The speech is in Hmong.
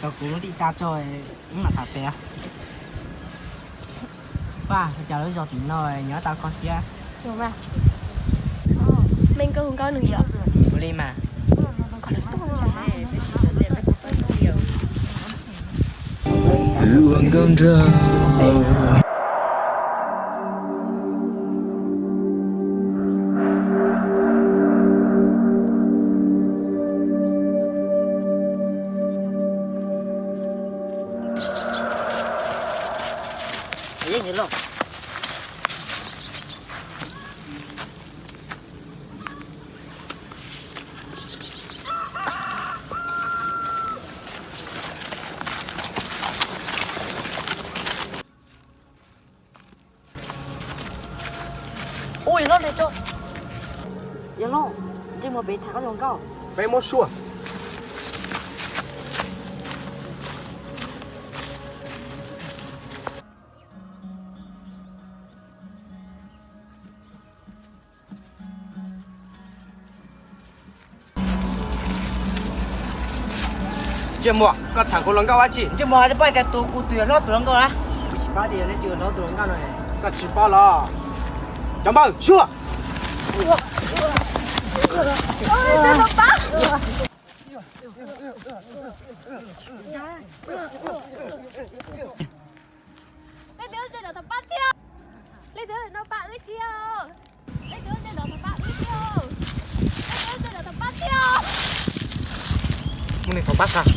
Cov kuv lub tij tas tso, wb mam tham pem. Paj, cas lub zos tim no nyob tau kho siab. Me nkauj hu nkauj nws yom. Ua li mas. Ua nkauj nrog. Ub, yawg hlob, neb tso. Yawg hlob, ntsej muag pem tham koj hluas nkauj. Peb muab sua. Ntsej muag, koj tham kuv hluas nkauj dab tsi? Ntsej muag, koj pom tias tus kuv tus yawg hlob tus hluas nkauj na. Kuv tsis paub tias yog neb tus yawg hlob tus hluas nkauj no. Koj tsis paub los? Cov npawg, sua! Leej twg nrog tom pab thiab? Leej twg nrog pab wb thiab? Leej twg nrog tom pab wb thiab? Leej twg nrog tom pab thiab? Mus nrog tom pab tag.